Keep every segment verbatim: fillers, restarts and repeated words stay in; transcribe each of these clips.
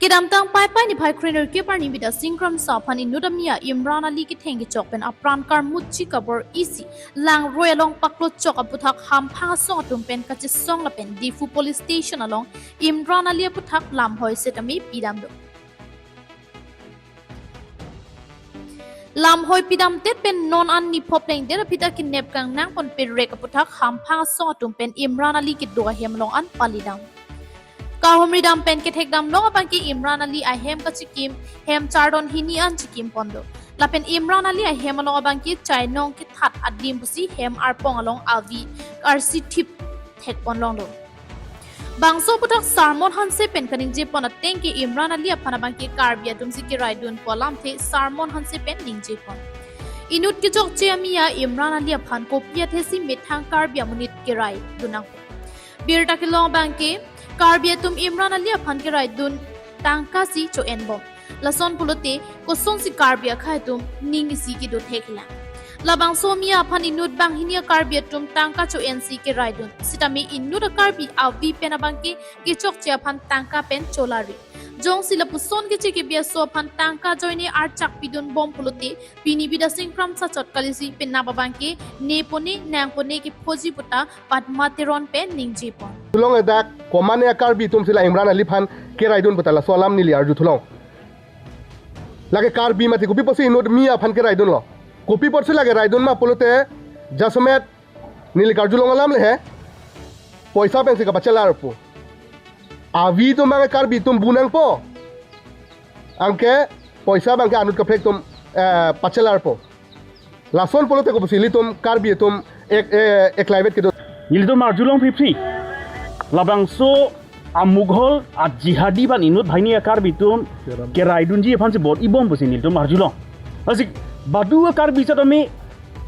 Kedamtang Paipai niphai kre-nerkep arni Bidya Sing Kramsa aphan inut amia Imran Ali ketheng kechok pen apran karmutji kabor isi langroi along paklochok aputhak hamphang asong atum pen kachesong lapen Diphu Police Station along Imran Ali aputhak lamhoi setame pidamlo. Lamhoi pidamdet pen non an niphop lengdet aphi ta kenep kangnang ponpe rek aputhak hamphang asong atum pen Imran Ali kedo ahem along an palidam. Kahumridam pen kethekdam long abangke Imran Ali ahem kachikim hem chardon hini an chikim pondo. Lapen Imran Ali ahem along abangke chainong kethat adim pusi hem arpong along avi arsithip thekpon longlo. Bangso aputhak Sarmon Hanse pen kaningje pon ateng ke Imran Ali aphan abangke Karbi atum si keraidunpo alamthe Sarmon Hanse pen ningje pon. Inut kechokche amia Imran Ali aphan kopi athe si methang Karbi amonit keraidun nangpo. Birta kelong abangke Karbi atum Imran Ali aphan keraidun tangka si cho-enbom. Lason pulote kosonsi Karbi akhai atum ning isi kedo theklang. Labangso amia aphan inut banghini a-Karbi atum tangka cho-ensi keraidun. Sitame inut a-Karbi avi pen abangke kechokche aphan tangka pen cholari. Jongsi lapuson keche kebi aso aphan tangka ajoine archak pidunbom pulote pini Bidya Sing Kramsa chot kalisi penap abangke nepone nangpone kephoji puta Padma Teron pen ningje pon. Tulong edak komane a-Karbi atum si la Imran Ali aphan keraidun puta laso alam neli arju thulong. Lake Karbi mati kopi pusi inut amia aphan keraidunlo. Kopi pusi lake raidun ma pulote jasemet neli karjulong alam le he. Poisa pensi kapachelarpo. Avi atum abangke Karbi atum bu nangpo. Anke poisa abangke anut kaprek atum eh, pachelarpo. Lason pulote kopusi ilitum Karbi atum ek eh, eklaivet kedo. Nelitum arjulong phriphri. Labangso a-Mughal a-jihadi aphan inut banghini a-Karbi atum keraidunji aphansi bor-ibom pusi nelitum arjulong. Lasi badu a-Karbi setame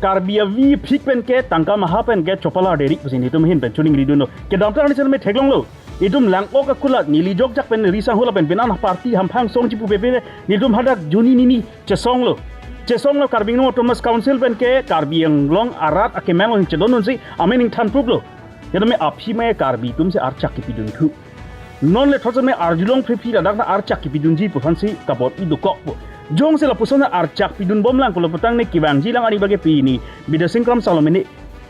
Karbi avi phik pen ke tangka maha pen ke chopalar derik pusi nelitum ahin pen choningridunlo. Kedamtang arni setame theklonglo. Itum lang-ok akulat neli jokjak pen ri sanghu lapen penan party hamphang songji pupe pe nelitum hadak juni nini chesonglo. Chesonglo Karbi Anglong Autonomous Council pen ke Karbi Anglong arat akemang along chedondunsi amen ingthan pruplo. Kedame aphi mai Karbi atum si archak kipidun thu. Non le thotsi mai arjulong phriphri ladak ta archak kipidunji pu aphansi kabor-i dokokpo. Jongsi lapuson archak pidunbomlang pulo putang ne kevangjilang ani bage pini Bidya Sing Kramsa lo mene,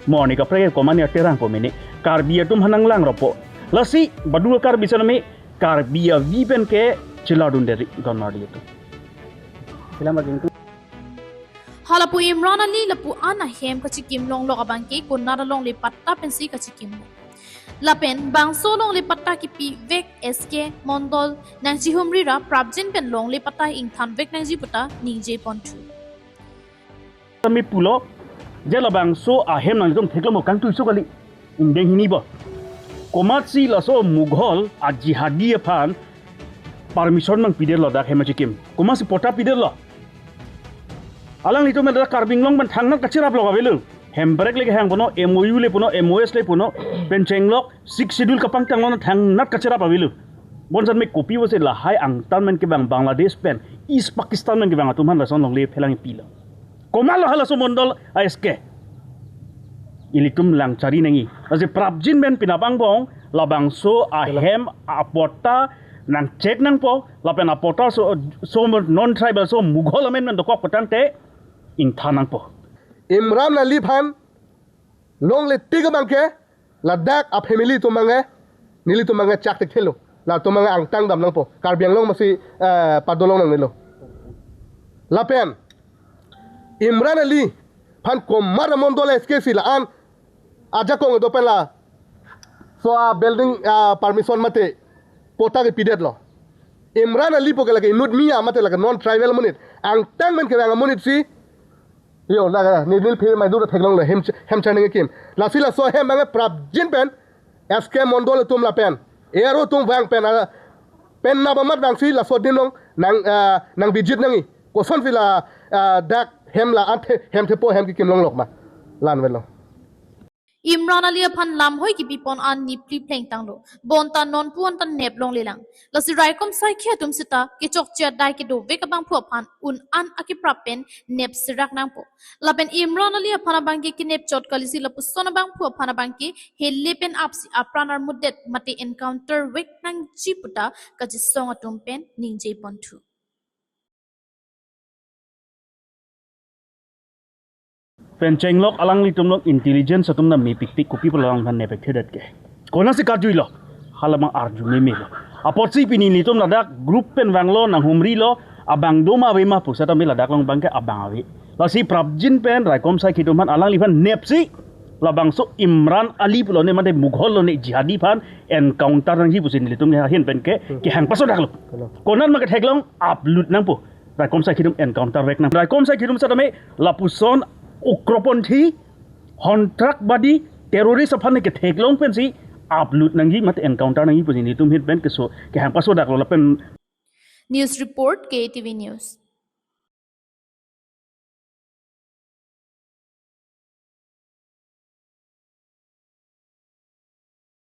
mo ne kaprek komane Terang po mene, Karbi atum aphan nanglang ropo. Lasi badu a-Karbi setame Karbi avi pen ke chelardun derik don marli atum. Film aging tu. Hala pu Imran Ali lapu-an ahem kachikim longlok abangke konat alongle patta pensi kachikimlo. Lapen bangso alongle patta kipivek S K Mondol nangchihumri ra prapjin pen longle patta ingthanvek nangji puta ningje ponthu. Tame pulo, je labangso ahem nangtum theklongpo kangtui so kali. Ingdeng hini bo. Komatsi laso Mughal a-jihadi aphan permission nangpidetlo dak hem kachikim. Komatsi patta pidetlo. Alanglitum dak Karbi Anglong pen thangnat kacherap lok avelo. Hemprek le kehang punon, M O U le punon, M O S le punon, pen chenglok, Sixth Schedule kapangtang lok thangnat kacherap avelo. Bonsetame kopi pusi lahai angtan pen kevang Bangladesh pen, East Pakistan pen kevang atum aphan lason longle phelang pilo. Komatlo halaso Mondol a-S K. Ilitum lang chari nangji. Lasi prapjin pen pini abang bong, labangso ahem apatta nangcheck nangpo, lapen apatta so, so non tribal so Mughal amen pen dokok putangte ingthan nangpo. Imran Ali aphan longle tik abangke ladak a-family atum abangke, nelitum abangke chak thekthelo. Latum abangke angtan dam nangpo. Karbi Anglong masi eh, padolong nangnelo. Lapen Imran Ali aphan komat a-Mondol S K si la-an ajakong do pen laso a-building ah, permission mate patta kipidetlo. Imran Ali pu ke lake inut mia mate lake non tribal amonit. Angtan pen kevang amonit si yo, la, la, ni nil phir mai dur theklonglo hem, hem char nangkekim. Lasi laso ahem abangke prapjin pen S K Mondol atum lapen A R O atum vang pen, ah, pen nap amat vangsi laso adim along nang, ah, nang visit nangji. Kosonsi la, ah, dak hem la-an the, hem thepo hem kikim longlok ma. La-an avelo. Imran Ali aphan lamhoi kipipon an niphli plengtanglo. Bonta nonpu anta nep longlelang. Lasi raikom saikhi atum seta kechokche adai kedovek abangphu aphan un an akeprap pen nep serak nangpo. Lapen Imran Ali aphan abangke kenep chot kalisi lapuson abangphu aphan abangke hele pen apsi apran armudet mate encounter vek nangji puta kachisong atum pen ningje ponthu. Pen chenglok alanglitum along intelligence atum nang mepikpik kopi pulo alangphan nepik thedet ke. Konatsi karjuilo. Hala abang arju memelo. Apotsi pini nelitum ladak group pen vanglo nanghumrilo abang doma avema pusitame ladak along abangke abang ave. Lasi prapjin pen raikom saikhi atum aphan alangliphan nepsi labangso Imran Ali pulo ne mate Mughal lo ne jihadi aphan encounter nangji pusi nelitum ahin pen ke kehang pasodaklo. Konat ma ketheklong aplut nangpo. Raikom saikhi atum encounter vek nang. Raikom saikhi atum setame lapuson ugroponthi, hontrakbadi, terrorist aphan ne ketheklong pensi aplut nangji mate encounter nangji pusi nelitum ahin pen keso kehang pasodaklo lapen. News report, K T V News.